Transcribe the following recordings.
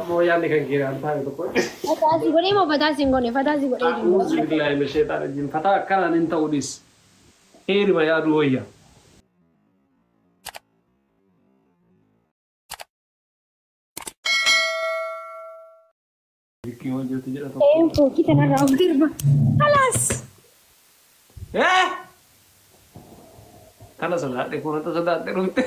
Ammoo yaadni kan kee an taane tokko. Fataa si godhee moo fataa si hin goone? Fataa si godhee jiru. A'uuzu billaahi mina sheexaan rajiim. Fataa akkanaan hin ta'u dhis. Heerima yaaduu wayya. Likkii maal jirti jedha tokko. Een fookii tanarraa of dirba. Kalaas. Eh! Tana sodaadhe kun wanta sodaadhe dhufte.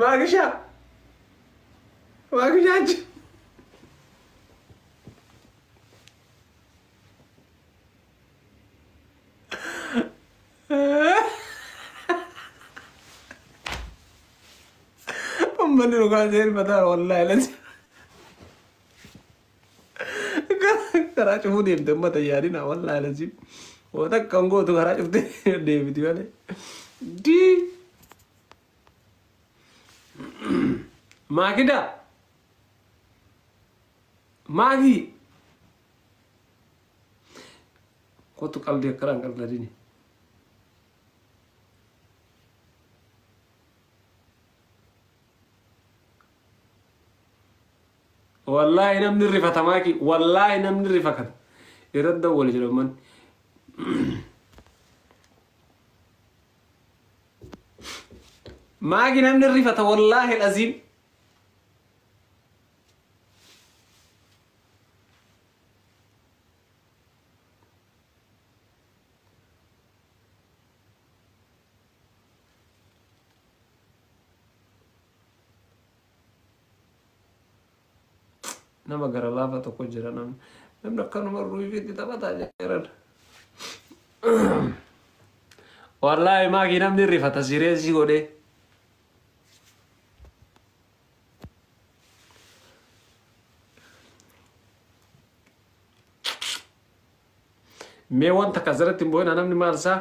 Maagishaa. Maagishaa achi. Uummanni dhugaa ta'e mataa wallaahi lati. Karaa cufuu deemte uummata yaadina wallaahi lati. Waan takka hin gootu karaa cuftee deebiti malee. Dii. Maakida. Maakii. Kottu qalbii akkanaan qalladini. Wallaahi namni rifata maaki. Wallaahi namni rifata. Irratti dawwali jedha uummanni. Maaki namni rifata wallaahi aziim. Nama gara laafa tokko jira namni. Namni akkanuma ruufiitti taphataa jiran. Wallaahi maakii namni rifata sireesii godhee. Mee wanta akkas irratti hin boo'ina namni maal isaa?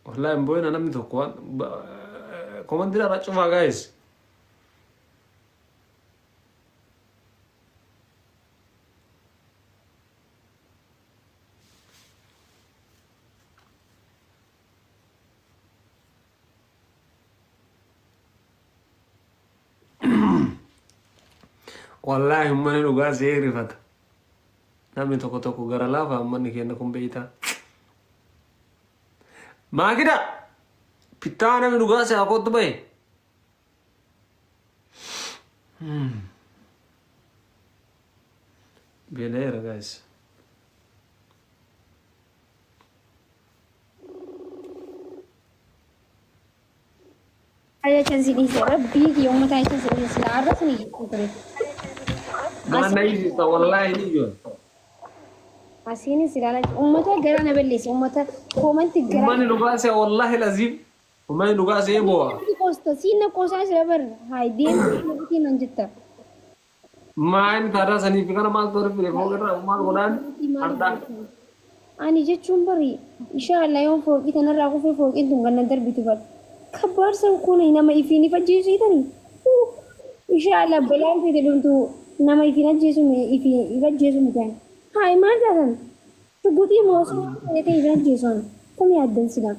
Wallaahi hin boo'ina namni tokko waan komantii irraa cufaa guys. Wallaahi uummanni dhugaa see rifata. Namni tokko tokko gara laafa uummanni keenya kun beeytaa. Maakida! Pittaa namni dhugaa see haa kottu bahe. Beela'eera guys. Jechaan si dhiise rabbii kiyya uummata jechaan si dhiise silaa har'a sun iyyuu ture. Maal na hiisista wallaahi ni ijoon. Asiinis ilaalaa jiru. Uummata gara na balleesse uummata koomanti gara. Uummanni dhugaa see wallaahi laziim. Uummanni dhugaa see boo'a. Qoosta siin na qoosaa jira bar haay deemtee na nan jetta. Maal taadaa saniif kana maaltu walitti fide fooqirraa maal godhaan har'aa. Ani jechuun bari inshallah yoon fooqii tanarraa kufee fooqiin tun ganna darbitu bar. Kabbaarsan kun nama ifiin if ajjeesiitani. Inshallah balaan fide dhumtu nama ifiin ajjeesu ifiin if ajjeesu miti. Haay maal taatan? Shugguxii moosoo ta'e if ajjeesu kam yaaddan silaa?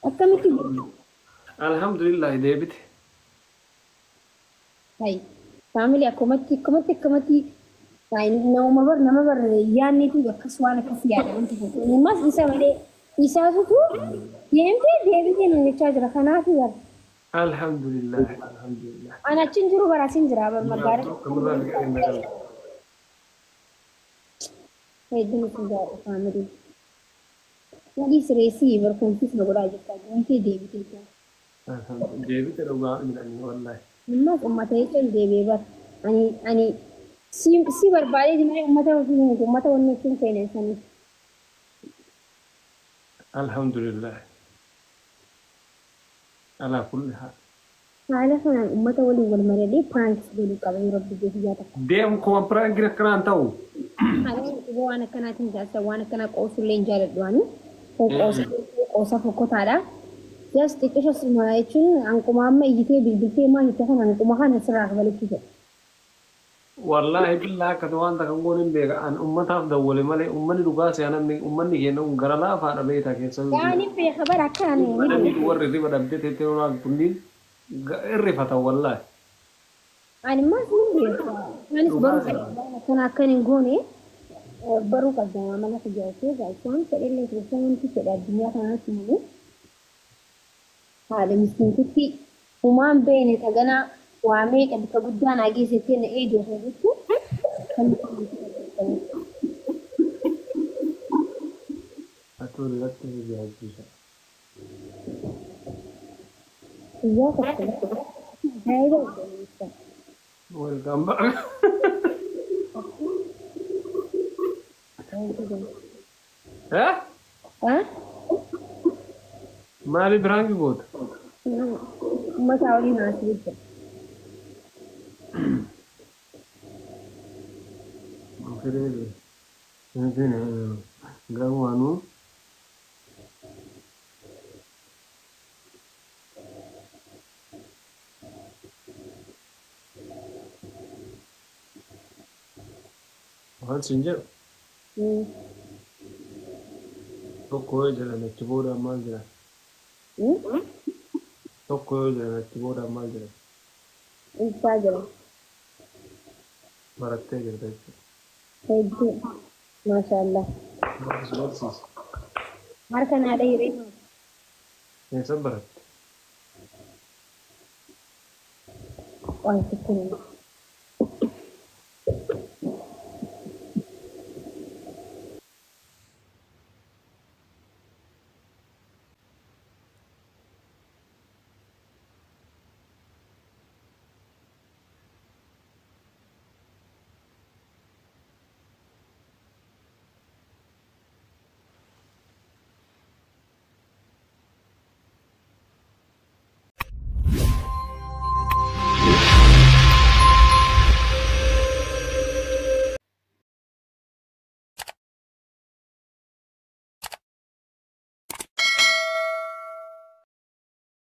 Akkamitti? Alhamdulillah deebite. Hay family akkumatti akkumatti akkumatti nama bar nama bar yaadneetu akkas waan akkas yaada wanti kun. Ammas isa malee isaatutu deemtee deebitee nu jechaa jira kanaaf bar. Alhamdulillah alhamdulillah. Ani achi hin jiru bara asin jira bar magaalaa. Hedduun isin jaadha family. Nadhii sireessii bar confuse na godhaa jirta deemtee deebitee jira. Deebite dhugaa jedhanii wallaahi. Ammas uummata jechuun deebi'ee bar. Ani ani si si barbaadee malee uummata ofii miti uummata wanni jechuun feene sanii. Alhamdulillah. Alaa kulli haal. Haala kanaan uummata waliin wal mari'adhee prank godhuu qaba yoo rabbi jedhe guyyaa tokko. Deem kuma prankiin akkanaan ta'u. Ani dhiboo waan akkanaatiin jaalladha waan akkanaa qoosullee hin jaalladhu ani. Qoosa qoosa fokkotaadha. Just xiqqisha suma jechuun hanquma amma iyyitee bilbiltee maal jette kana hanquma kana sirraa kafalachuu fedha. Wallaahi billaa akka waan takka goon hin beeka. An ummataaf dawwale malee ummanni dhugaa si'a namni ummanni keenya kun gara laafaadha beektaa keessa. Yaani beeka bara akka ani ni Namni beeka. warri riba dhabdee teettee olaantu kunniin irrifatan wallaahi. Ani maas ni beeka. Anis baruu qabda. Akkana akkan hin goone baruu qabda amala tajaajiltee gaazexaan fedhellee keessatti fedha addunyaa kanaatti malee haadha miskiintitti humaan beene taganaa waa meeqa bika guddaa naa geessettee na eegee osoo jettu kan Atuu irratti hojjechiisa. guyyaa tokko ajaa'iba ajaa'iba. Welcome back. Eh? Ah? Maali prank goota? Uummata waliin haasa'ee jira. Garuu anuu waan sin jedhu tokko yoo jedhan achi booda maal jedhan? Tokko yoo jedhan achi booda maal jedhan? Ulfaa jira. Barattee jirta jechuudha. Hedduu. Maashaallah. Barsiis barsiisa. Harka naa dhahiree. Eessa baratte? Waan sitti.